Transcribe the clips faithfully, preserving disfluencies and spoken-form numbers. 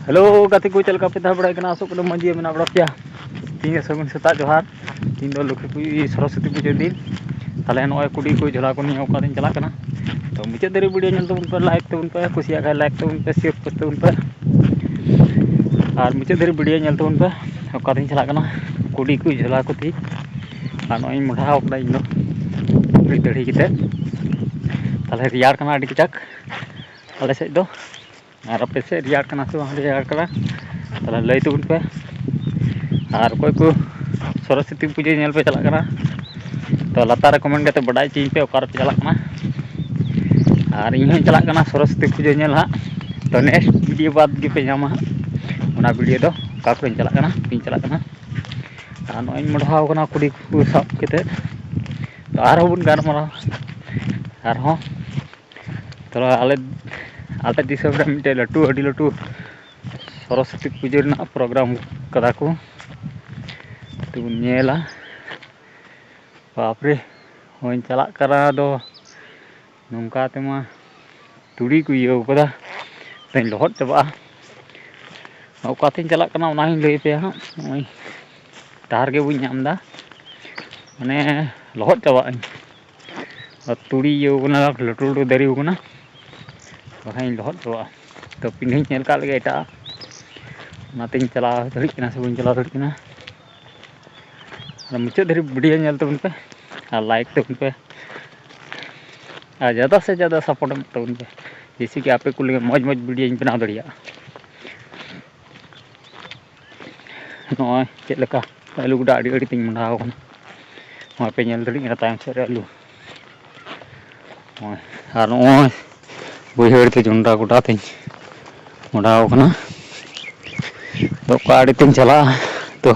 Hello ᱜᱟᱛᱮ ᱠᱚ, ᱪᱮᱫ ᱞᱮᱠᱟ ᱯᱮ ᱛᱟᱦᱮᱸ ᱵᱟᱲᱟᱭ ᱠᱟᱱᱟ? ᱟᱥᱚᱜ ᱠᱟᱱᱟ ᱢᱚᱡᱽ ᱜᱮ ᱢᱮᱱᱟᱜ ᱵᱟᱲᱟ ᱯᱮᱭᱟ᱾ ᱛᱤᱦᱤᱧ ᱫᱚ ᱥᱟᱹᱜᱩᱱ ᱥᱮᱛᱟᱜ ᱡᱚᱦᱟᱨ᱾ ᱛᱤᱦᱤᱧ ᱫᱚ ᱞᱚᱠᱠᱷᱤ ᱯᱩᱡᱟᱹ, ᱥᱚᱨᱚᱥᱚᱛᱤ ᱯᱩᱡᱟᱹ ᱫᱤᱱ᱾ ᱛᱟᱦᱞᱮ ᱱᱚᱜᱼᱚᱭ ᱠᱩᱰᱤ ᱠᱚ ᱡᱷᱚᱞᱟ ᱠᱚ ᱱᱤᱭᱟᱹ ᱚᱠᱟᱛᱤᱧ ᱪᱟᱞᱟᱜ ᱠᱟᱱᱟ᱾ ᱛᱚ ᱢᱩᱪᱟᱹᱫ ᱫᱷᱟᱹᱨᱤᱡ ᱵᱷᱤᱰᱤᱭᱳ ᱧᱮᱞ ᱛᱟᱵᱚᱱ ᱯᱮ, ᱞᱟᱭᱤᱠ ᱛᱟᱵᱚᱱ ᱯᱮ, ᱠᱩᱥᱤᱭᱟᱜ ᱠᱷᱟᱱ ᱞᱟᱭᱤᱠ ᱛᱟᱵᱚᱱ ᱯᱮ, ᱥᱮᱭᱟᱨ ᱛᱟᱵᱚᱱ ᱯᱮ᱾ ᱟᱨ ᱢᱩᱪᱟᱹᱫ ᱫᱷᱟᱹᱨᱤᱡ ᱵᱷᱤᱰᱤᱭᱳ ᱧᱮᱞ ᱛᱟᱵᱚᱱ ᱯᱮ, ᱚᱠᱟᱛᱤᱧ ᱪᱟᱞᱟᱜ ᱠᱟᱱᱟ ᱠᱩᱰᱤ ᱠᱚ ᱡᱷᱚᱞᱟ ᱠᱚ ᱛᱤᱦᱤᱧ᱾ ᱟᱨ ᱱᱚᱜᱼᱚᱭ ᱤᱧ ᱢᱚᱰᱷᱟᱣ ᱠᱟᱱᱟ ᱤᱧ ᱫᱚ ᱢᱤᱫ ᱫᱟᱹᱲᱦᱤ ᱠᱟᱛᱮ᱾ ᱛᱟᱦᱞᱮ ᱨᱮᱭᱟᱲ ᱠᱟᱱᱟ ᱟᱹᱰᱤ ᱠᱟᱡᱟᱠ ᱟᱞᱮ ᱥᱮᱫ ᱫᱚ᱾ ᱟᱨ ᱟᱯᱮ ᱥᱮᱫ ᱨᱮᱭᱟᱲ ᱠᱟᱱᱟ ᱥᱮ ᱵᱟᱝ ᱨᱮᱭᱟᱲ ᱠᱟᱱᱟ? ᱛᱟᱦᱞᱮ ᱞᱟᱹᱭ ᱛᱟᱵᱚᱱ ᱯᱮ᱾ ᱟᱨ ᱚᱠᱚᱭ ᱠᱚ ᱥᱚᱨᱚᱥᱚᱛᱤ ᱯᱩᱡᱟᱹ ᱧᱮᱞ ᱯᱮ ᱪᱟᱞᱟᱜ ᱠᱟᱱᱟ, ᱛᱚ ᱞᱟᱛᱟᱨ ᱨᱮ ᱠᱚᱢᱮᱱᱴ ᱠᱟᱛᱮ ᱵᱟᱰᱟᱭ ᱦᱚᱪᱚᱧ ᱯᱮ ᱚᱠᱟ ᱨᱮᱯᱮ ᱪᱟᱞᱟᱜ ᱠᱟᱱᱟ᱾ ᱟᱨ ᱤᱧ ᱦᱚᱸᱧ ᱪᱟᱞᱟᱜ ᱠᱟᱱᱟ ᱥᱚᱨᱚᱥᱚᱛᱤ ᱯᱩᱡᱟᱹ ᱧᱮᱞ ᱦᱟᱸᱜ᱾ ᱛᱚ ᱱᱮᱠᱥᱴ ᱵᱷᱤᱰᱤᱭᱳ ᱵᱟᱫᱽ ᱜᱮᱯᱮ ᱧᱟᱢᱟ ᱦᱟᱸᱜ ᱚᱱᱟ ᱵᱷᱤᱰᱤᱭᱳ ᱫᱚ, ᱚᱠᱟ ᱠᱚᱨᱮᱧ ᱪᱟᱞᱟᱜ ᱠᱟᱱᱟ, ᱵᱟᱹᱧ ᱪᱟᱞᱟᱜ ᱠᱟᱱᱟ᱾ ᱟᱨ ᱱᱚᱜᱼᱚᱭ ᱤᱧ ᱢᱚᱰᱷᱟᱣ ᱠᱟᱱᱟ ᱠᱩᱰᱤ ᱠᱚ ᱥᱟᱵ ᱠᱟᱛᱮ᱾ ᱛᱚ ᱟᱨᱦᱚᱸ ᱵᱚᱱ ᱜᱟᱞᱢᱟᱨᱟᱣᱟ ᱟᱨᱦᱚᱸ᱾ ᱛᱚ ᱟᱞᱮ, ᱟᱞᱮ ᱫᱤᱥᱚᱢ ᱨᱮ ᱢᱤᱫᱴᱮᱡ ᱞᱟᱹᱴᱩ, ᱟᱹᱰᱤ ᱞᱟᱹᱴᱩ ᱥᱚᱨᱚᱥᱚᱛᱤ ᱯᱩᱡᱟᱹ ᱨᱮᱱᱟᱜ ᱯᱨᱳᱜᱨᱟᱢ ᱠᱟᱫᱟ ᱠᱚ᱾ ᱛᱚᱵᱚᱱ ᱧᱮᱞᱟ᱾ ᱵᱟᱯᱨᱮ, ᱦᱚᱧ ᱪᱟᱞᱟᱜ ᱠᱟᱱᱟ ᱫᱚ, ᱱᱚᱝᱠᱟ ᱛᱮᱢᱟ ᱛᱩᱲᱤ ᱠᱚ ᱤᱭᱟᱹᱣ ᱠᱟᱫᱟ, ᱛᱮᱧ ᱞᱚᱦᱚᱫ ᱪᱟᱵᱟᱜᱼᱟ᱾ ᱚᱠᱟᱛᱮᱧ ᱪᱟᱞᱟᱜ ᱠᱟᱱᱟ ᱚᱱᱟ ᱦᱚᱧ ᱞᱟᱹᱭ ᱟᱯᱮᱭᱟ ᱦᱟᱸᱜ᱾ ᱱᱚᱜᱼᱚᱭ ᱰᱟᱦᱟᱨ ᱜᱮ ᱵᱟᱹᱧ ᱧᱟᱢ ᱮᱫᱟ, ᱢᱟᱱᱮ ᱞᱚᱦᱚᱫ ᱪᱟᱵᱟᱜ ᱟᱹᱧ᱾ ᱟᱨ ᱛᱩᱲᱤ ᱤᱭᱟᱹᱣ ᱠᱟᱱᱟ, ᱞᱟᱹᱴᱩ ᱞᱟᱹᱴᱩ ᱫᱟᱨᱮ ᱠᱟᱱᱟ, ᱵᱟᱠᱷᱟᱱ ᱤᱧ ᱞᱚᱦᱚᱫ ᱪᱟᱵᱟᱜᱼᱟ᱾ ᱛᱚ ᱯᱤᱸᱰᱟᱹᱧ ᱧᱮᱞ ᱠᱟᱜ ᱞᱮᱜᱮ ᱮᱴᱟᱜ, ᱚᱱᱟᱛᱮᱧ ᱪᱟᱞᱟᱣ ᱫᱟᱲᱮᱭᱟᱜ ᱠᱟᱱᱟ ᱥᱮ ᱵᱟᱹᱧ ᱪᱟᱞᱟᱣ ᱫᱟᱲᱮᱭᱟᱜ ᱠᱟᱱᱟ᱾ ᱟᱨ ᱢᱩᱪᱟᱹᱫ ᱫᱷᱟᱹᱵᱤᱡ ᱵᱷᱤᱰᱤᱭᱳ ᱧᱮᱞ ᱛᱟᱵᱚᱱ ᱯᱮ ᱟᱨ ᱞᱟᱭᱤᱠ ᱛᱟᱵᱚᱱ ᱯᱮ, ᱟᱨ ᱡᱟᱫᱟ ᱥᱮ ᱡᱟᱫᱟ ᱥᱟᱯᱳᱨᱴ ᱮᱢ ᱛᱟᱵᱚᱱ ᱯᱮ, ᱡᱮᱭᱥᱮ ᱠᱤ ᱟᱯᱮ ᱠᱚ ᱞᱟᱹᱜᱤᱫ ᱢᱚᱡᱽ ᱢᱚᱡᱽ ᱵᱷᱤᱰᱤᱭᱳᱧ ᱵᱮᱱᱟᱣ ᱫᱟᱲᱮᱭᱟᱜᱼᱟ᱾ ᱱᱚᱜᱼᱚᱭ ᱪᱮᱫ ᱞᱮᱠᱟ ᱟᱹᱞᱩ ᱜᱚᱰᱟ ᱟᱹᱰᱤ ᱟᱹᱰᱤ ᱛᱤᱧ ᱢᱟᱰᱟᱣ ᱠᱟᱱᱟ᱾ ᱱᱚᱜᱼᱚᱭ ᱯᱮ ᱧᱮᱞ ᱫᱟᱲᱮᱭᱟᱜ ᱠᱟᱱᱟ ᱛᱟᱭᱚᱢ ᱥᱮᱫ ᱨᱮ ᱟᱹᱞᱩ᱾ ᱱᱚᱜᱼᱚᱭ, ᱟᱨ ᱱᱚᱜᱼᱚᱭ ᱵᱟᱹᱭᱦᱟᱹᱲ ᱛᱮ ᱡᱚᱱᱰᱨᱟ ᱜᱚᱰᱟ ᱛᱤᱧ ᱢᱟᱰᱟᱣ ᱠᱟᱱᱟ᱾ ᱟᱫᱚ ᱚᱠᱟ ᱟᱲᱮ ᱛᱤᱧ ᱪᱟᱞᱟᱜᱼᱟ ᱛᱚ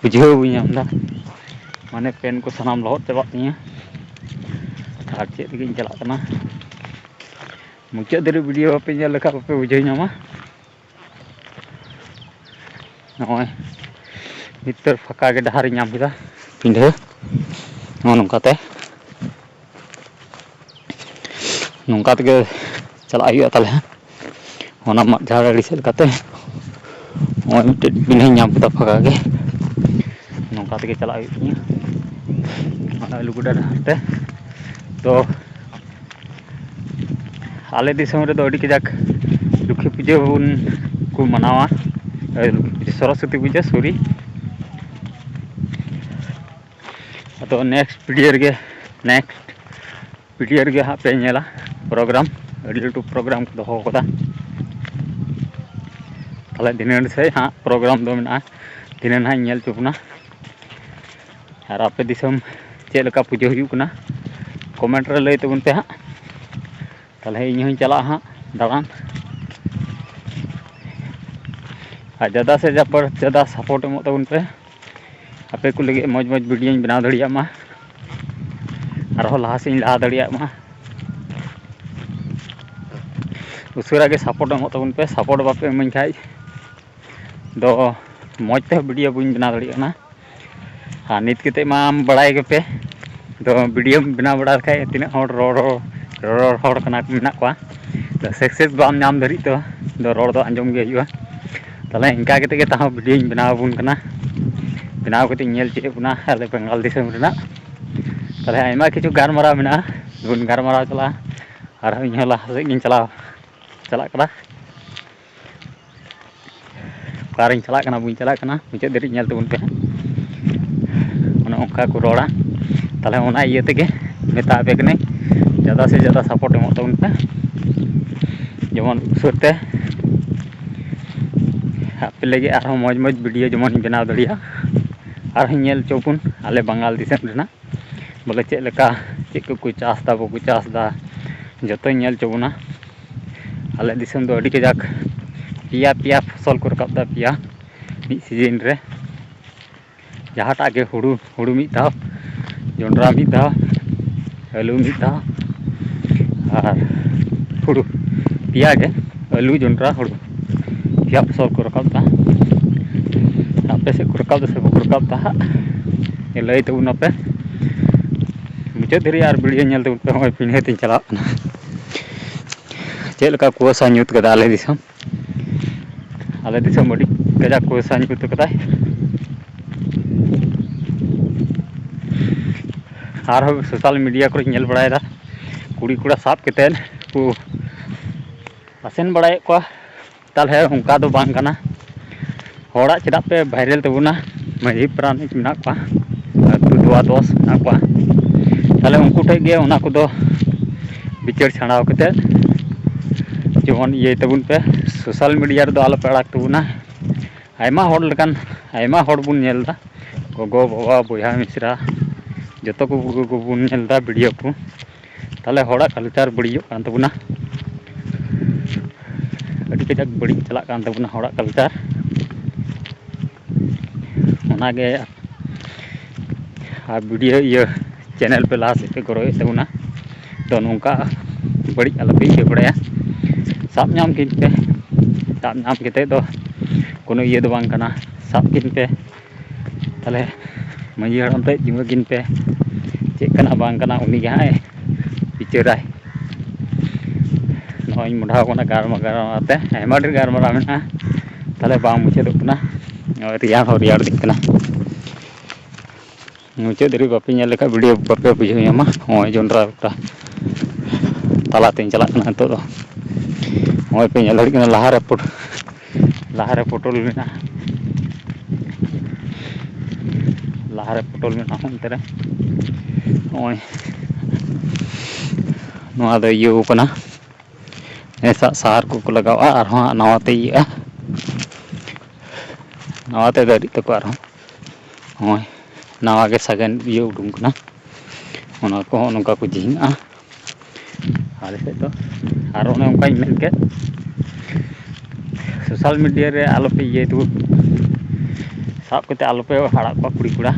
ᱵᱩᱡᱷᱟᱹᱣ ᱵᱟᱹᱧ ᱧᱟᱢ ᱮᱫᱟ, ᱢᱟᱱᱮ ᱯᱮᱱ ᱠᱚ ᱥᱟᱱᱟᱢ ᱞᱚᱦᱚᱫ ᱪᱟᱵᱟᱜ ᱛᱤᱧᱟᱹ᱾ ᱟᱨ ᱪᱮᱫ ᱞᱟᱹᱜᱤᱫ ᱤᱧ ᱪᱟᱞᱟᱜ ᱠᱟᱱᱟ, ᱢᱩᱪᱟᱹᱫ ᱫᱷᱟᱹᱨᱤᱡ ᱵᱷᱤᱰᱤᱭᱳ ᱵᱟᱯᱮ ᱧᱮᱞ ᱞᱮᱠᱷᱟᱱ ᱵᱟᱯᱮ ᱵᱩᱡᱷᱟᱹᱣ ᱧᱟᱢᱟ᱾ ᱱᱚᱜᱼᱚᱭ ᱱᱤᱛᱚᱜ ᱯᱷᱟᱸᱠᱟ ᱜᱮ ᱰᱟᱦᱟᱨᱤᱧ ᱧᱟᱢ ᱠᱮᱫᱟ, ᱯᱤᱸᱰᱷᱟᱹ ᱱᱚᱜᱼᱚ ᱱᱚᱝᱠᱟᱛᱮ, ᱱᱚᱝᱠᱟ ᱛᱮᱜᱮ ᱪᱟᱞᱟᱜ ᱦᱩᱭᱩᱜᱼᱟ ᱛᱟᱦᱚᱞᱮ᱾ ᱚᱱᱟ ᱢᱟᱫ ᱡᱷᱟᱲ ᱟᱲᱮ ᱥᱮᱫ ᱞᱮᱠᱟᱛᱮ ᱱᱚᱜᱼᱚᱭ ᱢᱤᱫᱴᱮᱡ ᱵᱤᱞᱤᱧ ᱧᱟᱢ ᱠᱮᱫᱟ ᱯᱷᱟᱸᱠᱟ ᱜᱮ᱾ ᱱᱚᱝᱠᱟ ᱛᱮᱜᱮ ᱪᱟᱞᱟᱜ ᱦᱩᱭᱩᱜ ᱛᱤᱧᱟᱹ ᱚᱱᱟ ᱟᱹᱞᱩ ᱜᱚᱰᱟ ᱰᱟᱦᱟᱨ ᱛᱮ᱾ ᱛᱚ ᱟᱞᱮ ᱫᱤᱥᱚᱢ ᱨᱮᱫᱚ ᱟᱹᱰᱤ ᱠᱟᱡᱟᱠ ᱞᱚᱠᱠᱷᱤ ᱯᱩᱡᱟᱹ ᱵᱚᱱ ᱠᱚ ᱢᱟᱱᱟᱣᱟ᱾ ᱮ, ᱞᱚᱠᱠᱷᱤ ᱯᱩᱡᱟᱹ, ᱥᱚᱨᱚᱥᱚᱛᱤ ᱯᱩᱡᱟᱹ, ᱥᱚᱨᱤ᱾ ᱟᱫᱚ ᱱᱮᱠᱥᱴ ᱵᱷᱤᱰᱤᱭᱳ ᱨᱮᱜᱮ, ᱱᱮᱠᱥᱴ ᱵᱷᱤᱰᱤᱭᱳ ᱨᱮᱜᱮ ᱦᱟᱸᱜ ᱯᱮ ᱧᱮᱞᱟ ᱯᱨᱳᱜᱨᱟᱢ, ᱟᱹᱰᱤ ᱞᱟᱹᱴᱩ ᱯᱨᱳᱜᱨᱟᱢ ᱠᱚ ᱫᱚᱦᱚ ᱠᱟᱫᱟ᱾ ᱛᱟᱦᱞᱮ ᱫᱷᱤᱱᱟᱹᱱ ᱥᱮᱫ ᱦᱟᱸᱜ ᱯᱨᱳᱜᱨᱟᱢ ᱫᱚ ᱢᱮᱱᱟᱜᱼᱟ, ᱫᱷᱤᱱᱟᱹᱱ ᱦᱟᱸᱜ ᱤᱧ ᱧᱮᱞ ᱦᱚᱪᱚ ᱵᱚᱱᱟ᱾ ᱟᱨ ᱟᱯᱮ ᱫᱤᱥᱚᱢ ᱪᱮᱫ ᱞᱮᱠᱟ ᱯᱩᱡᱟᱹ ᱦᱩᱭᱩᱜ ᱠᱟᱱᱟ, ᱠᱚᱢᱮᱱᱴ ᱨᱮ ᱞᱟᱹᱭ ᱛᱟᱵᱚᱱ ᱯᱮ ᱦᱟᱸᱜ᱾ ᱛᱟᱦᱞᱮ ᱤᱧ ᱦᱚᱸᱧ ᱪᱟᱞᱟᱜᱼᱟ ᱦᱟᱸᱜ ᱫᱟᱬᱟᱱ᱾ ᱟᱨ ᱡᱟᱫᱟ ᱥᱮ ᱡᱟᱵᱚᱨ ᱡᱟᱫᱟ ᱥᱟᱯᱳᱨᱴ ᱮᱢᱚᱜ ᱛᱟᱵᱚᱱ ᱯᱮ, ᱟᱯᱮ ᱠᱚ ᱞᱟᱹᱜᱤᱫ ᱢᱚᱡᱽ ᱢᱚᱡᱽ ᱵᱷᱤᱰᱤᱭᱳᱧ ᱵᱮᱱᱟᱣ ᱫᱟᱲᱮᱭᱟᱜ ᱢᱟ, ᱟᱨᱦᱚᱸ ᱞᱟᱦᱟ ᱥᱮᱫ ᱤᱧ ᱞᱟᱦᱟ ᱫᱟᱲᱮᱭᱟᱜ ᱢᱟ᱾ ᱩᱥᱟᱹᱨᱟ ᱜᱮ ᱥᱟᱯᱳᱨᱴ ᱮᱢᱚᱜ ᱛᱟᱵᱚᱱ ᱯᱮ, ᱥᱟᱯᱳᱨᱴ ᱵᱟᱯᱮ ᱤᱢᱟᱹᱧ ᱠᱷᱟᱡ ᱫᱚ ᱢᱚᱡᱽ ᱛᱮ ᱵᱷᱤᱰᱤᱭᱳ ᱵᱟᱹᱧ ᱵᱮᱱᱟᱣ ᱫᱟᱲᱮᱭᱟᱜ ᱠᱟᱱᱟ᱾ ᱟᱨ ᱱᱤᱛ ᱠᱟᱛᱮᱫ ᱢᱟᱢ ᱵᱟᱲᱟᱭ ᱜᱮᱯᱮ, ᱫᱚ ᱵᱷᱤᱰᱤᱭᱳᱢ ᱵᱮᱱᱟᱣ ᱵᱟᱲᱟ ᱞᱮᱠᱷᱟᱡ ᱛᱤᱱᱟᱹᱜ ᱦᱚᱲ ᱨᱚᱲ, ᱨᱚᱲ, ᱨᱚᱲ ᱦᱚᱲ ᱠᱟᱱᱟ ᱠᱚ, ᱢᱮᱱᱟᱜ ᱠᱚᱣᱟ᱾ ᱫᱚ ᱥᱟᱠᱥᱮᱥ ᱵᱟᱢ ᱧᱟᱢ ᱫᱷᱟᱹᱨᱤᱡ ᱫᱚ, ᱫᱚ ᱨᱚᱲ ᱫᱚ ᱟᱸᱡᱚᱢ ᱜᱮ ᱦᱩᱭᱩᱜᱼᱟ᱾ ᱛᱟᱦᱞᱮ ᱤᱱᱠᱟ ᱠᱟᱛᱮᱫ ᱜᱮ ᱛᱟᱦᱚᱸ ᱵᱷᱤᱰᱤᱭᱳᱧ ᱵᱮᱱᱟᱣ ᱟᱵᱚᱱ ᱠᱟᱱᱟ, ᱵᱮᱱᱟᱣ ᱠᱟᱛᱮᱧ ᱧᱮᱞ ᱦᱚᱪᱚᱭᱮᱫ ᱵᱚᱱᱟ ᱟᱞᱮ ᱵᱮᱝᱜᱟᱞ ᱫᱤᱥᱚᱢ ᱨᱮᱱᱟᱜ᱾ ᱛᱟᱦᱞᱮ ᱟᱭᱢᱟ ᱠᱤᱪᱷᱩ ᱜᱟᱨᱢᱟᱨᱟᱣ ᱢᱮᱱᱟᱜᱼᱟ, ᱵᱚᱱ ᱜᱟᱨᱢᱟᱨᱟᱣ ᱪᱟᱞᱟᱜᱼᱟ᱾ ᱟᱨᱦᱚᱸ ᱤᱧ ᱦᱚᱸ ᱞᱟᱦᱟ ᱥᱮᱫ ᱜᱤᱧ ᱪᱟᱞᱟᱣ, ᱪᱟᱞᱟᱜ ᱠᱟᱱᱟ᱾ ᱚᱠᱟᱨᱤᱧ ᱪᱟᱞᱟᱜ ᱠᱟᱱᱟ ᱵᱟᱹᱧ ᱪᱟᱞᱟᱜ ᱠᱟᱱᱟ, ᱢᱩᱪᱟᱹᱫ ᱫᱷᱟᱹᱨᱤᱡ ᱧᱮᱞ ᱛᱟᱵᱚᱱ ᱯᱮ ᱦᱟᱸᱜ᱾ ᱚᱱᱮ ᱚᱱᱠᱟ ᱠᱚ ᱨᱚᱲᱟ᱾ ᱛᱟᱦᱞᱮ ᱚᱱᱟ ᱤᱭᱟᱹ ᱛᱮᱜᱮ ᱢᱮᱛᱟ ᱟᱯᱮ ᱠᱟᱹᱱᱟᱹᱧ, ᱡᱟᱫᱟ ᱥᱮ ᱡᱟᱫᱟ ᱥᱟᱯᱳᱨᱴ ᱮᱢᱚᱜ ᱛᱟᱵᱚᱱ ᱯᱮ, ᱡᱮᱢᱚᱱ ᱩᱥᱟᱹᱨ ᱛᱮ ᱟᱯᱮ ᱞᱟᱹᱜᱤᱫ ᱟᱨᱦᱚᱸ ᱢᱚᱡᱽ ᱢᱚᱡᱽ ᱵᱷᱤᱰᱤᱭᱳ ᱡᱮᱢᱚᱱ ᱤᱧ ᱵᱮᱱᱟᱣ ᱫᱟᱲᱮᱭᱟᱜᱼᱟ᱾ ᱟᱨᱦᱚᱸ ᱧᱮᱞ ᱦᱚᱪᱚ ᱵᱚᱱ ᱟᱞᱮ ᱵᱟᱝᱜᱟᱞ ᱫᱤᱥᱚᱢ ᱨᱮᱱᱟᱜ, ᱵᱚᱞᱮ ᱪᱮᱫ ᱞᱮᱠᱟ, ᱪᱮᱫ ᱠᱚᱠᱚ ᱪᱟᱥ ᱫᱟ, ᱵᱟᱠᱚ ᱪᱟᱥ ᱫᱟ, ᱡᱚᱛᱚᱧ ᱧᱮᱞ ᱦᱚᱪᱚ ᱵᱚᱱᱟ᱾ ᱟᱞᱮ ᱫᱤᱥᱚᱢ ᱫᱚ ᱟᱹᱰᱤ ᱠᱟᱡᱟᱠ ᱯᱮᱭᱟ, ᱯᱮᱭᱟ ᱯᱷᱚᱥᱚᱞ ᱠᱚ ᱨᱟᱠᱟᱵ ᱫᱟ, ᱯᱮᱭᱟ ᱢᱤᱫ ᱥᱤᱡᱤᱱ ᱨᱮ᱾ ᱡᱟᱦᱟᱸᱴᱟᱜ ᱜᱮ ᱦᱩᱲᱩ, ᱦᱩᱲᱩ ᱢᱤᱫ ᱫᱷᱟᱣ, ᱡᱚᱱᱰᱨᱟ ᱢᱤᱫ ᱫᱷᱟᱣ, ᱟᱹᱞᱩ ᱢᱤᱫ ᱫᱷᱟᱣ ᱟᱨ ᱦᱩᱲᱩ, ᱯᱮᱭᱟ ᱜᱮ, ᱟᱹᱞᱩ, ᱡᱚᱱᱰᱨᱟ, ᱦᱩᱲᱩ, ᱯᱮᱭᱟ ᱯᱷᱚᱥᱚᱞ ᱠᱚ ᱨᱟᱠᱟᱵ ᱫᱟ᱾ ᱟᱯᱮ ᱥᱮᱫ ᱠᱚ ᱨᱟᱠᱟᱵ ᱫᱟ ᱥᱮ ᱵᱟᱠᱚ ᱨᱟᱠᱟᱵ ᱫᱟ ᱦᱟᱸᱜ, ᱞᱟᱹᱭ ᱛᱟᱵᱚᱱᱟᱯᱮ᱾ ᱢᱩᱪᱟᱹᱫ ᱫᱷᱟᱹᱨᱤᱡ ᱟᱨ ᱵᱷᱤᱰᱤᱭᱳ ᱧᱮᱞ ᱛᱟᱵᱚᱱ ᱯᱮ᱾ ᱦᱚᱸᱜᱼᱚᱭ ᱯᱤᱸᱰᱷᱟᱹ ᱛᱤᱧ ᱪᱟᱞᱟᱜ ᱠᱟᱱᱟ᱾ ᱪᱮᱫ ᱞᱮᱠᱟ ᱠᱩᱣᱟᱹᱥᱟ ᱧᱩᱛ ᱠᱟᱫᱟ ᱟᱞᱮ ᱫᱤᱥᱚᱢ᱾ ᱟᱞᱮ ᱫᱤᱥᱚᱢ ᱟᱹᱰᱤ ᱠᱟᱡᱟᱠ ᱠᱩᱣᱟᱹᱥᱟ ᱧᱩᱛ ᱠᱟᱫᱟᱭ᱾ ᱟᱨᱦᱚᱸ social media ᱠᱚᱨᱮᱧ ᱧᱮᱞ ᱵᱟᱲᱟᱭᱮᱫᱟ, ᱠᱩᱲᱤ ᱠᱚᱲᱟ ᱥᱟᱵ ᱠᱟᱛᱮᱫ ᱠᱚ ᱟᱥᱮᱱ ᱵᱟᱲᱟᱭᱮᱫ ᱠᱚᱣᱟ᱾ ᱛᱟᱦᱚᱞᱮ ᱚᱱᱠᱟ ᱫᱚ ᱵᱟᱝ ᱠᱟᱱᱟ᱾ ᱦᱚᱲᱟᱜ ᱪᱮᱫᱟᱜ ᱯᱮ viral ᱛᱟᱵᱚᱱᱟ? ᱢᱟᱹᱡᱷᱤ ᱯᱟᱨᱟᱱᱤᱠ ᱢᱮᱱᱟᱜ ᱠᱚᱣᱟ, ᱟᱹᱛᱩ ᱫᱚᱣᱟ ᱫᱚᱥ ᱢᱮᱱᱟᱜ ᱠᱚᱣᱟ, ᱛᱟᱦᱚᱞᱮ ᱩᱱᱠᱩ ᱴᱷᱮᱡ ᱜᱮ ᱚᱱᱟ ᱠᱚᱫᱚ ᱵᱤᱪᱟᱹᱨ ᱪᱷᱟᱲᱟᱣ ᱠᱟᱛᱮᱫ ᱡᱮᱢᱚᱱ ᱤᱭᱟᱹᱭ ᱛᱟᱵᱚᱱ ᱯᱮ᱾ Social media ᱨᱮᱫᱚ ᱟᱞᱚ ᱯᱮ ᱟᱲᱟᱜ ᱛᱟᱵᱚᱱᱟ᱾ ᱟᱭᱢᱟ ᱦᱚᱲ ᱞᱮᱠᱟᱱ, ᱟᱭᱢᱟ ᱦᱚᱲ ᱵᱚᱱ ᱧᱮᱞ ᱮᱫᱟ, ᱜᱚᱜᱚ ᱵᱟᱵᱟ ᱵᱚᱭᱦᱟ ᱢᱤᱥᱨᱟ ᱡᱚᱛᱚ ᱠᱚ ᱠᱚᱵᱚᱱ ᱧᱮᱞ ᱮᱫᱟ video ᱠᱚ᱾ ᱛᱟᱦᱚᱞᱮ ᱦᱚᱲᱟᱜ culture ᱵᱟᱹᱲᱤᱡᱚᱜ ᱠᱟᱱ ᱛᱟᱵᱚᱱᱟ, ᱟᱹᱰᱤ ᱠᱟᱡᱟᱠ ᱵᱟᱹᱲᱤᱡ ᱪᱟᱞᱟᱜ ᱠᱟᱱ ᱛᱟᱵᱚᱱᱟ ᱦᱚᱲᱟᱜ culture᱾ ᱚᱱᱟᱜᱮ ᱟᱨ video ᱤᱭᱟᱹ channel ᱯᱮ ᱞᱟᱦᱟ ᱥᱮᱫ ᱯᱮ ᱜᱨᱳᱭᱮᱫ ᱛᱟᱵᱚᱱᱟ᱾ ᱛᱚ ᱱᱚᱝᱠᱟ ᱵᱟᱹᱲᱤᱡ ᱟᱞᱚᱯᱮ ᱤᱭᱟᱹ ᱵᱟᱲᱟᱭᱟ, ᱥᱟᱵ ᱧᱟᱢ ᱠᱤᱱ ᱯᱮ᱾ ᱥᱟᱵ ᱧᱟᱢ ᱠᱟᱛᱮᱫ ᱫᱚ ᱠᱳᱱᱳ ᱤᱭᱟᱹ ᱫᱚ ᱵᱟᱝ ᱠᱟᱱᱟ, ᱥᱟᱵ ᱠᱤᱱ ᱯᱮ᱾ ᱛᱟᱦᱚᱞᱮ ᱢᱟᱹᱡᱷᱤ ᱦᱟᱲᱟᱢ ᱴᱷᱮᱡ ᱡᱤᱢᱟᱹ ᱠᱤᱱ ᱯᱮ, ᱪᱮᱫ ᱠᱟᱱᱟ ᱵᱟᱝ ᱠᱟᱱᱟ ᱩᱱᱤ ᱜᱮ ᱦᱟᱸᱜ ᱮ ᱵᱤᱪᱟᱹᱨᱟᱭ᱾ ᱱᱚᱜᱼᱚᱭ ᱤᱧ ᱢᱚᱰᱷᱟᱣ ᱠᱟᱱᱟ ᱜᱟᱨᱢᱟ-, ᱜᱟᱨᱢᱟᱨᱟᱣ ᱛᱮ, ᱟᱭᱢᱟ ᱰᱷᱮᱨ ᱜᱟᱨᱢᱟᱨᱟᱣ ᱢᱮᱱᱟᱜᱼᱟ, ᱛᱟᱦᱚᱞᱮ ᱵᱟᱝ ᱢᱩᱪᱟᱹᱫᱚᱜ ᱠᱟᱱᱟ᱾ ᱱᱚᱜᱼᱚᱭ ᱨᱮᱭᱟᱲ ᱦᱚᱸ ᱨᱮᱭᱟᱲ ᱤᱫᱤᱜ ᱠᱟᱱᱟ᱾ ᱢᱩᱪᱟᱹᱫ ᱫᱷᱟᱹᱨᱤᱡ ᱵᱟᱯᱮ ᱧᱮᱞ ᱞᱮᱠᱷᱟᱡ video ᱵᱟᱯᱮ ᱵᱩᱡᱷᱟᱹᱣ ᱧᱟᱢᱟ᱾ ᱱᱚᱜᱼᱚᱭ ᱡᱚᱱᱰᱨᱟ ᱜᱚᱴᱟ ᱛᱟᱞᱟᱛᱮᱧ ᱪᱟᱞᱟᱜ ᱠᱟᱱᱟ ᱱᱤᱛᱚᱜ ᱫᱚ᱾ ᱱᱚᱜᱼᱚᱭ ᱯᱮ ᱧᱮᱞ ᱫᱟᱲᱮᱭᱟᱜ ᱠᱟᱱᱟ ᱞᱟᱦᱟᱨᱮ ᱯᱚᱴ-, ᱞᱟᱦᱟᱨᱮ ᱯᱚᱴᱚᱞ ᱢᱮᱱᱟᱜᱼᱟ, ᱞᱟᱦᱟᱨᱮ ᱯᱚᱴᱚᱞ ᱢᱮᱱᱟᱜᱼᱟ ᱚᱱᱛᱮ ᱨᱮ᱾ ᱱᱚᱜᱼᱚᱭ ᱱᱚᱣᱟ ᱫᱚ ᱤᱭᱟᱹᱣ ᱠᱟᱱᱟ, ᱱᱮᱥᱟᱜ ᱥᱟᱦᱟᱨ ᱠᱚᱠᱚ ᱞᱟᱜᱟᱣᱟ, ᱟᱨᱦᱚᱸ ᱦᱟᱸᱜ ᱱᱟᱣᱟᱛᱮ ᱤᱭᱟᱹᱜᱼᱟ, ᱱᱟᱣᱟᱛᱮ ᱫᱟᱨᱮᱜ ᱛᱟᱠᱚ ᱟᱨᱦᱚᱸ᱾ ᱱᱚᱜᱼᱚᱭ ᱱᱟᱣᱟ ᱜᱮ ᱥᱟᱜᱮᱱ ᱤᱭᱟᱹ ᱩᱰᱩᱝ ᱠᱟᱱᱟ, ᱚᱱᱟ ᱠᱚᱦᱚᱸ ᱱᱚᱝᱠᱟ ᱠᱚ ᱡᱤᱦᱤᱧᱚᱜᱼᱟ ᱟᱞᱮ ᱥᱮᱫ ᱫᱚ᱾ ᱟᱨ ᱚᱱᱮ ᱚᱱᱠᱟᱧ ᱢᱮᱱ ᱠᱮᱫ, social media ᱨᱮ ᱟᱞᱚᱯᱮ ᱤᱭᱟᱹᱭ ᱛᱟᱵᱚᱱ, ᱥᱟᱵ ᱠᱟᱛᱮ ᱟᱞᱚᱯᱮ ᱟᱲᱟᱜ ᱠᱚᱣᱟ ᱠᱩᱲᱤ ᱠᱚᱲᱟ᱾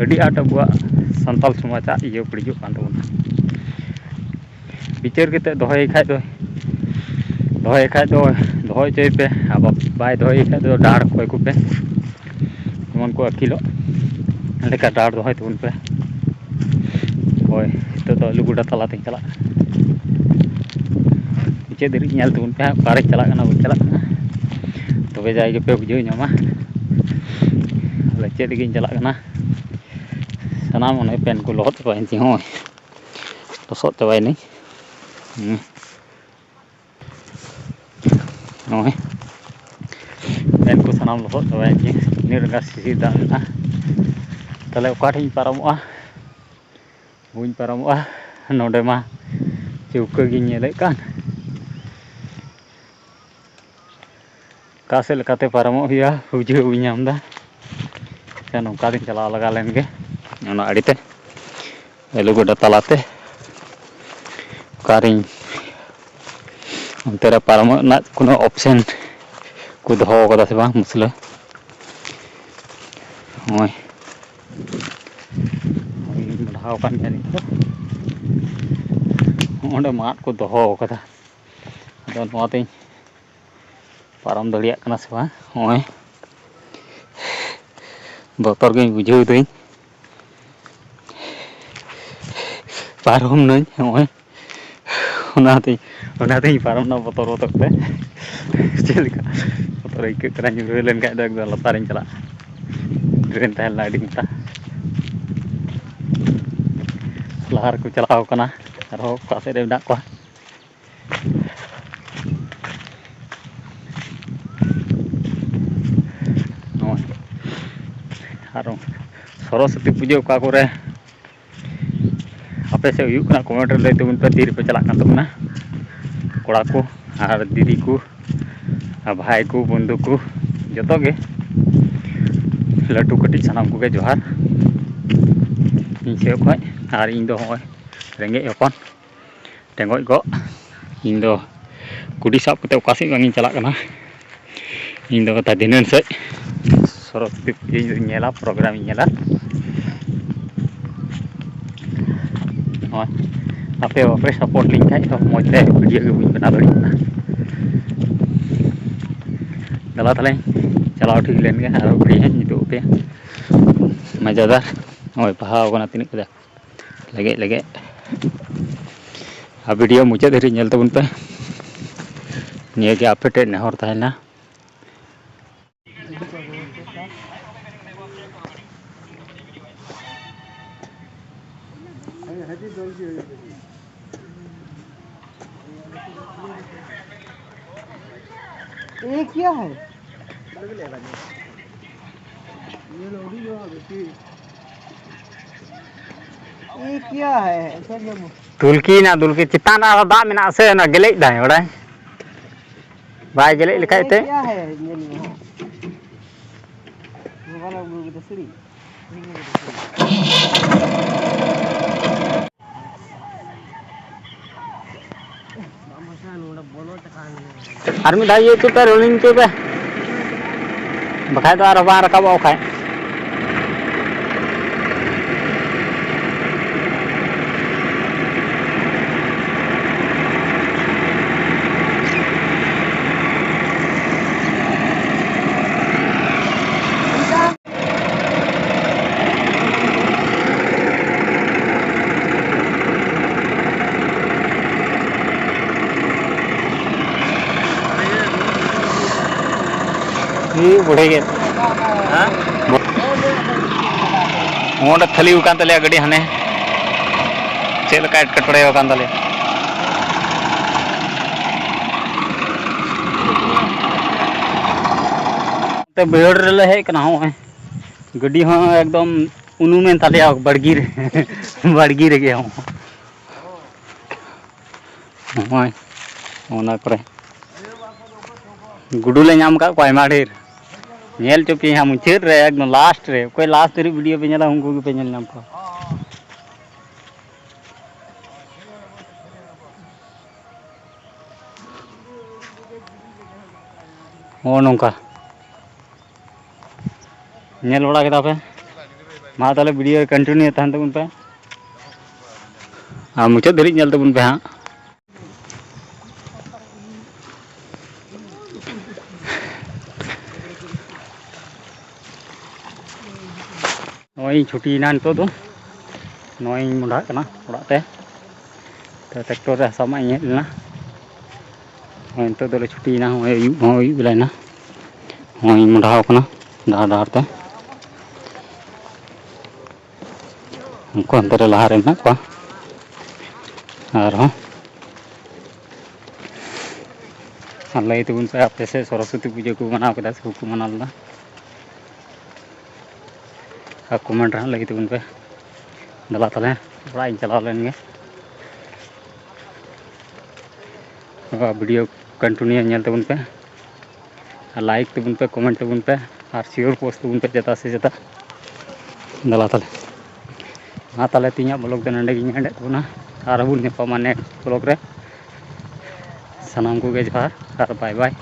ᱟᱹᱰᱤ ᱟᱸᱴ ᱟᱵᱚᱣᱟᱜ ᱥᱟᱱᱛᱟᱞ ᱥᱚᱢᱟᱡᱟᱜ ᱤᱭᱟᱹ ᱵᱟᱹᱲᱤᱡᱚᱜ ᱠᱟᱱ ᱛᱟᱵᱚᱱᱟ᱾ ᱵᱤᱪᱟᱹᱨ ᱠᱟᱛᱮ ᱫᱚᱦᱚᱭᱮ ᱠᱷᱟᱡ ᱫᱚ, ᱫᱚᱦᱚᱭᱮ ᱠᱷᱟᱡ ᱫᱚ ᱫᱚᱦᱚ ᱦᱚᱪᱚᱭᱮ ᱯᱮ, ᱟᱨ ᱵᱟᱭ ᱫᱚᱦᱚᱭᱮ ᱠᱷᱟᱡ ᱫᱚ ᱰᱟᱸᱰ ᱠᱚᱭ ᱠᱚᱯᱮ, ᱡᱮᱢᱚᱱ ᱠᱚ ᱟᱹᱠᱤᱞᱚᱜ ᱞᱮᱠᱟ ᱰᱟᱸᱰ ᱫᱚᱦᱚᱭ ᱛᱟᱵᱚᱱ ᱯᱮ᱾ ᱦᱳᱭ, ᱱᱤᱛᱚᱜ ᱫᱚ ᱟᱹᱞᱩ ᱜᱚᱰᱟ ᱛᱟᱞᱟᱛᱮᱧ ᱪᱟᱞᱟᱜ ᱠᱟᱱᱟ᱾ ᱪᱮᱫ ᱫᱷᱟᱹᱨᱤᱡ ᱧᱮᱞ ᱛᱟᱵᱚᱱ ᱯᱮ ᱦᱟᱸᱜ, ᱚᱠᱟᱨᱮᱧ ᱪᱟᱞᱟᱜ ᱠᱟᱱᱟ, ᱵᱟᱹᱧ ᱪᱟᱞᱟᱜ ᱠᱟᱱᱟ, ᱛᱚᱵᱮ ᱡᱟᱭ ᱜᱮᱯᱮ ᱵᱩᱡᱷᱟᱹᱣ ᱧᱟᱢᱟ ᱵᱚᱞᱮ ᱪᱮᱫ ᱞᱟᱹᱜᱤᱫ ᱤᱧ ᱪᱟᱞᱟᱜ ᱠᱟᱱᱟ᱾ ᱥᱟᱱᱟᱢ ᱚᱱᱮ ᱯᱮᱱ ᱠᱚ ᱞᱚᱦᱚᱫ ᱪᱟᱵᱟᱭᱮᱱ ᱛᱤᱧ, ᱦᱚᱸᱜᱼᱚᱭ ᱞᱚᱥᱚᱫ ᱪᱟᱵᱟᱭᱮᱱᱟᱹᱧ᱾ ᱦᱩᱸ᱾ ᱱᱚᱜᱼᱚᱭ ᱯᱮᱱ ᱠᱚ ᱥᱟᱱᱟᱢ ᱞᱚᱦᱚᱫ ᱪᱟᱵᱟᱭᱮᱱ ᱛᱤᱧ, ᱤᱱᱟᱹᱜ ᱨᱟᱸᱜᱟᱣ ᱥᱤᱥᱤᱨ ᱫᱟᱜ ᱢᱮᱱᱟᱜᱼᱟ᱾ ᱛᱟᱦᱞᱮ ᱚᱠᱟ ᱴᱷᱮᱡ ᱤᱧ ᱯᱟᱨᱚᱢᱚᱜᱼᱟ? ᱵᱟᱹᱧ ᱯᱟᱨᱚᱢᱚᱜᱼᱟ᱾ ᱱᱚᱰᱮ ᱢᱟ ᱪᱟᱹᱣᱠᱟᱹ ᱜᱤᱧ ᱧᱮᱞᱮᱫ ᱠᱟᱱ᱾ ᱚᱠᱟ ᱥᱮᱫ ᱞᱮᱠᱟᱛᱮ ᱯᱟᱨᱚᱢᱚᱜ ᱦᱩᱭᱩᱜᱼᱟ, ᱵᱩᱡᱷᱟᱹᱣ ᱵᱟᱹᱧ ᱧᱟᱢ ᱮᱫᱟ᱾ ᱟᱪᱪᱷᱟ, ᱱᱚᱝᱠᱟ ᱛᱤᱧ ᱪᱟᱞᱟᱣ ᱞᱟᱜᱟ ᱞᱮᱱ ᱜᱮ ᱚᱱᱟ ᱟᱲᱮᱛᱮ᱾ ᱟᱹᱞᱩ ᱜᱚᱰᱟ ᱛᱟᱞᱟᱛᱮ ᱚᱠᱟᱨᱤᱧ ᱚᱱᱛᱮ ᱨᱮ ᱯᱟᱨᱚᱢᱚᱜ ᱨᱮᱱᱟᱜ ᱠᱳᱱᱳ ᱚᱯᱥᱮᱱ ᱠᱚ ᱫᱚᱦᱚ ᱠᱟᱫᱟ ᱥᱮ ᱵᱟᱝ ᱢᱩᱥᱞᱟᱹ᱾ ᱱᱚᱜᱼᱚᱭ ᱵᱟᱲᱦᱟᱣ ᱟᱠᱟᱱ ᱜᱮᱭᱟ ᱱᱤᱛ ᱫᱚ᱾ ᱚᱸᱰᱮ ᱢᱟᱫ ᱠᱚ ᱫᱚᱦᱚ ᱠᱟᱫᱟ, ᱟᱫᱚ ᱱᱚᱣᱟᱛᱤᱧ ᱯᱟᱨᱚᱢ ᱫᱟᱲᱮᱭᱟᱜ ᱠᱟᱱᱟ ᱥᱮ ᱵᱟᱝ᱾ ᱱᱚᱜᱼᱚᱭ ᱵᱚᱛᱚᱨ ᱜᱮᱧ ᱵᱩᱡᱷᱟᱹᱣ ᱫᱟᱹᱧ᱾ ᱯᱟᱨᱚᱢ ᱱᱟᱹᱧ ᱱᱚᱜᱼᱚᱭ, ᱚᱱᱟᱛᱮᱧ ᱚᱱᱟᱛᱮᱧ ᱯᱟᱨᱚᱢ ᱱᱟ ᱵᱚᱛᱚᱨ ᱵᱚᱛᱚᱨ ᱛᱮ᱾ ᱪᱮᱫ ᱞᱮᱠᱟ ᱵᱚᱛᱚᱨ ᱟᱹᱭᱠᱟᱹᱜ ᱠᱟᱱᱟ, ᱧᱩᱨᱦᱟᱹ ᱞᱮᱱᱠᱷᱟᱡ ᱫᱚ ᱮᱠᱫᱚᱢ ᱞᱟᱛᱟᱨᱤᱧ ᱪᱟᱞᱟᱜᱼᱟ᱾ ᱰᱨᱮᱱ ᱛᱟᱦᱮᱸ ᱞᱮᱱᱟ ᱟᱹᱰᱤ ᱢᱚᱴᱟ᱾ ᱞᱟᱦᱟ ᱨᱮᱠᱚ ᱪᱟᱞᱟᱣ ᱠᱟᱱᱟ, ᱟᱨᱦᱚᱸ ᱚᱠᱟ ᱥᱮᱫ ᱨᱮ ᱢᱮᱱᱟᱜ ᱠᱚᱣᱟ᱾ ᱱᱚᱜᱼᱚᱭ ᱟᱨ ᱥᱚᱨᱚᱥᱚᱛᱤ ᱯᱩᱡᱟᱹ ᱚᱠᱟ ᱠᱚᱨᱮ ᱟᱯᱮ ᱥᱮᱫ ᱦᱩᱭᱩᱜ ᱠᱟᱱᱟ, ᱠᱚᱢᱮᱱᱴ ᱨᱮ ᱞᱟᱹᱭ ᱛᱟᱵᱚᱱ ᱯᱮ, ᱛᱤ ᱨᱮᱯᱮ ᱪᱟᱞᱟᱜ ᱠᱟᱱ ᱛᱟᱵᱚᱱᱟ ᱠᱚᱲᱟ ᱠᱚ ᱟᱨ ᱫᱤᱫᱤ ᱠᱚ ᱟᱨ ᱵᱷᱟᱭ ᱠᱚ, ᱵᱚᱱᱫᱷᱩ ᱠᱚ, ᱡᱚᱛᱚ ᱜᱮ᱾ ᱞᱟᱹᱴᱩ ᱠᱟᱹᱴᱤᱡ ᱥᱟᱱᱟᱢ ᱠᱚᱜᱮ ᱡᱚᱦᱟᱨ ᱤᱧ ᱥᱮᱫ ᱠᱷᱚᱱ᱾ ᱟᱨ ᱤᱧ ᱫᱚ ᱦᱚᱸᱜᱼᱚᱭ ᱨᱮᱸᱜᱮᱡ ᱦᱚᱯᱚᱱ, ᱴᱮᱸᱜᱚᱡ ᱜᱚᱜ᱾ ᱤᱧ ᱫᱚ ᱠᱩᱰᱤ ᱥᱟᱵ ᱠᱟᱛᱮ ᱚᱠᱟ ᱥᱮᱫ ᱵᱟᱝ ᱤᱧ ᱪᱟᱞᱟᱜ ᱠᱟᱱᱟ᱾ ᱤᱧ ᱫᱚ ᱠᱟᱛᱷᱟ ᱫᱷᱤᱱᱟᱹᱱ ᱥᱮᱫ ᱥᱚᱨᱚᱥᱚᱛᱤ ᱯᱩᱡᱟᱹᱧ ᱧᱮᱞᱟ, ᱯᱨᱳᱜᱨᱟᱢ ᱤᱧ ᱧᱮᱞᱟ᱾ ᱱᱚᱜᱼᱚᱭ ᱟᱯᱮ ᱵᱟᱯᱮ ᱥᱟᱯᱳᱨᱴ ᱞᱤᱧ ᱠᱷᱟᱡ ᱫᱚ ᱢᱚᱡᱽ ᱛᱮ ᱵᱷᱤᱰᱤᱭᱳ ᱜᱮ ᱵᱟᱹᱧ ᱵᱮᱱᱟᱣ ᱫᱟᱲᱮᱭᱟᱜ ᱠᱟᱱᱟ᱾ ᱫᱮᱞᱟ ᱛᱟᱦᱞᱮ ᱪᱟᱞᱟᱣ ᱴᱷᱤᱠ ᱞᱮᱱ ᱜᱮ, ᱟᱨᱚ ᱵᱷᱤᱰᱤᱭᱳ ᱦᱟᱸᱜ ᱧᱩᱛᱩᱢ ᱟᱯᱮᱭᱟ᱾ ᱢᱚᱡᱟᱫᱟᱨ ᱱᱚᱜᱼᱚᱭ ᱵᱟᱦᱟ ᱠᱟᱱᱟ ᱛᱤᱱᱟᱹᱜ ᱠᱟᱡᱟᱠ᱾ ᱞᱮᱜᱮᱡ ᱞᱮᱜᱮᱡ᱾ ᱟᱨ ᱵᱷᱤᱰᱤᱭᱳ ᱢᱩᱪᱟᱹᱫ ᱫᱷᱟᱹᱨᱤᱡ ᱧᱮᱞ ᱛᱟᱵᱚᱱ ᱯᱮ᱾ ᱱᱤᱭᱟᱹ ᱜᱮ ᱟᱯᱮ ᱴᱷᱮᱱ ᱱᱮᱦᱚᱨ ᱛᱟᱦᱮᱱᱟ᱾ ये क्या है? ये क्या है? ऐसा क्या बोल- ᱫᱩᱞᱠᱤ ᱱᱟ ᱫᱩᱞᱠᱤ, ᱪᱮᱛᱟᱱ ᱨᱮ ᱟᱨᱦᱚᱸ ᱫᱟᱜ ᱢᱮᱱᱟᱜᱼᱟ ᱥᱮ, ᱚᱱᱟ ᱜᱮᱞᱮᱡ ᱫᱟᱭ, ᱵᱟᱲᱟᱭ? ᱵᱟᱭ ᱜᱮᱞᱮᱡ ᱞᱮᱠᱷᱟᱡ ᱛᱮ᱾ क्या है ये नहीं है? वो वाला वो तो सीढ़ी। ᱟᱨ ᱢᱤᱫ ᱫᱷᱟᱣ ᱤᱭᱟᱹ ᱦᱚᱪᱚᱭ ᱯᱮ, rolling ᱦᱚᱪᱚᱭ ᱯᱮ, ᱵᱟᱠᱷᱟᱡ ᱫᱚ ᱟᱨᱦᱚᱸ ᱵᱟᱝ ᱨᱟᱠᱟᱵᱚᱜ ᱠᱷᱟᱡ᱾ ᱦᱩᱭᱩᱜ ᱵᱚᱲᱦᱮ ᱜᱮ᱾ ᱦᱮᱸ? ᱚᱸᱰᱮ ᱛᱷᱟᱹᱞᱤ ᱟᱠᱟᱱ ᱛᱟᱞᱮᱭᱟ ᱜᱟᱹᱰᱤ ᱦᱟᱱᱮ᱾ ᱪᱮᱫ ᱞᱮᱠᱟ ᱮᱴᱠᱮᱴᱚᱬᱮ ᱟᱠᱟᱱ ᱛᱟᱞᱮᱭᱟ᱾ ᱱᱚᱛᱮ ᱵᱟᱹᱭᱦᱟᱹᱲ ᱨᱮᱞᱮ ᱦᱮᱡ ᱠᱟᱱᱟ, ᱦᱚᱸᱜᱼᱚᱭ᱾ ᱜᱟᱹᱰᱤ ᱦᱚᱸ ᱮᱠᱫᱚᱢ ᱩᱱᱩᱢᱮᱱ ᱛᱟᱞᱮᱭᱟ ᱵᱟᱲᱜᱤ ᱨᱮ, ᱵᱟᱲᱜᱤ ᱨᱮᱜᱮ ᱦᱚᱸ᱾ ᱱᱚᱜᱼᱚᱭ ᱚᱱᱟ ᱠᱚᱨᱮ ᱜᱩᱰᱩ ᱞᱮ ᱧᱟᱢ ᱟᱠᱟᱫ ᱠᱚᱣᱟ ᱟᱭᱢᱟ ᱰᱷᱮᱨ᱾ ᱧᱮᱞ ᱦᱚᱪᱚ ᱯᱮᱭᱟᱹᱧ ᱦᱟᱸᱜ ᱢᱩᱪᱟᱹᱫ ᱨᱮ, ᱮᱠᱫᱚᱢ last ᱨᱮ᱾ ᱚᱠᱚᱭ last ᱫᱷᱟᱹᱨᱤᱡ video ᱯᱮ ᱧᱮᱞᱟ, ᱩᱱᱠᱩ ᱜᱮᱯᱮ ᱧᱮᱞ ᱧᱟᱢ ᱠᱚᱣᱟ᱾ ᱱᱚᱜᱼᱚ ᱱᱚᱝᱠᱟ᱾ ᱧᱮᱞ ᱵᱟᱲᱟ ᱠᱮᱫᱟ ᱯᱮ? ᱢᱟ ᱛᱟᱦᱚᱞᱮ video ᱨᱮ continue ᱛᱟᱦᱮᱱ ᱛᱟᱵᱚᱱ ᱯᱮ᱾ ᱟᱨ ᱢᱩᱪᱟᱹᱫ ᱫᱷᱟᱹᱨᱤᱡ ᱧᱮᱞ ᱛᱟᱵᱚᱱ ᱯᱮ ᱦᱟᱸᱜ᱾ ᱱᱚᱜᱼᱚᱭ ᱤᱧ ᱪᱷᱩᱴᱤᱭᱮᱱᱟ ᱱᱤᱛᱚᱜ ᱫᱚ᱾ ᱱᱚᱜᱼᱚᱭ ᱤᱧ ᱢᱚᱸᱰᱷᱟᱜ ᱠᱟᱱᱟ ᱚᱲᱟᱜ ᱛᱮ᱾ ᱛᱚ, tractor ᱨᱮ ᱦᱟᱥᱟ ᱢᱟᱜ ᱤᱧ ᱦᱮᱡ ᱞᱮᱱᱟ᱾ ᱦᱳᱭ, ᱱᱤᱛᱚᱜ ᱫᱚᱞᱮ ᱪᱷᱩᱴᱤᱭᱮᱱᱟ᱾ ᱦᱚᱸᱜᱼᱚᱭ ᱟᱹᱭᱩᱵ ᱦᱚᱸ ᱟᱹᱭᱩᱵ ᱵᱮᱞᱟᱭᱮᱱᱟ᱾ ᱦᱚᱸᱜᱼᱚᱭ ᱢᱚᱸᱰᱷᱟᱣ ᱠᱟᱱᱟ ᱰᱟᱦᱟᱨ ᱰᱟᱦᱟᱨ ᱛᱮ᱾ ᱩᱱᱠᱩ ᱦᱟᱱᱛᱮ ᱨᱮ ᱞᱟᱦᱟ ᱨᱮ ᱢᱮᱱᱟᱜ ᱠᱚᱣᱟ᱾ ᱟᱨᱦᱚᱸ ᱟᱨ ᱞᱟᱹᱭ ᱛᱟᱵᱚᱱ ᱯᱮ, ᱟᱯᱮ ᱥᱮᱫ ᱥᱚᱨᱚᱥᱚᱛᱤ ᱯᱩᱡᱟᱹ ᱠᱚ ᱢᱟᱱᱟᱣ ᱠᱮᱫᱟ ᱥᱮ ᱵᱟᱠᱚ ᱢᱟᱱᱟᱣ ᱞᱮᱫᱟ? ᱟᱨ comment ᱨᱮ ᱦᱟᱸᱜ ᱞᱟᱹᱭ ᱛᱟᱵᱚᱱ ᱯᱮ᱾ ᱫᱮᱞᱟ ᱛᱟᱦᱞᱮ, ᱚᱲᱟᱜ ᱤᱧ ᱪᱟᱞᱟᱣ ᱞᱮᱱ ᱜᱮ᱾ ᱱᱚᱣᱟ video continue ᱧᱮᱞ ᱛᱟᱵᱚᱱ ᱯᱮ, ᱟᱨ like ᱛᱟᱵᱚᱱ ᱯᱮ, comment ᱛᱟᱵᱚᱱ ᱯᱮ, ᱟᱨ share post ᱛᱟᱵᱚᱱ ᱯᱮ ᱡᱮᱛᱟ ᱥᱮ ᱡᱮᱛᱟ᱾ ᱫᱮᱞᱟ ᱛᱟᱦᱞᱮ, ᱢᱟ ᱛᱟᱦᱞᱮ, ᱛᱮᱦᱮᱧᱟᱜ vlog ᱫᱚ ᱱᱚᱸᱰᱮ ᱜᱤᱧ ᱮᱱᱰᱮᱫ ᱛᱟᱵᱚᱱᱟ᱾ ᱟᱨᱦᱚᱸ ᱵᱚᱱ ᱧᱟᱯᱟᱢᱟ next vlog ᱨᱮ᱾ ᱥᱟᱱᱟᱢ ᱠᱚᱜᱮ ᱡᱚᱦᱟᱨ ᱟᱨ bye bye᱾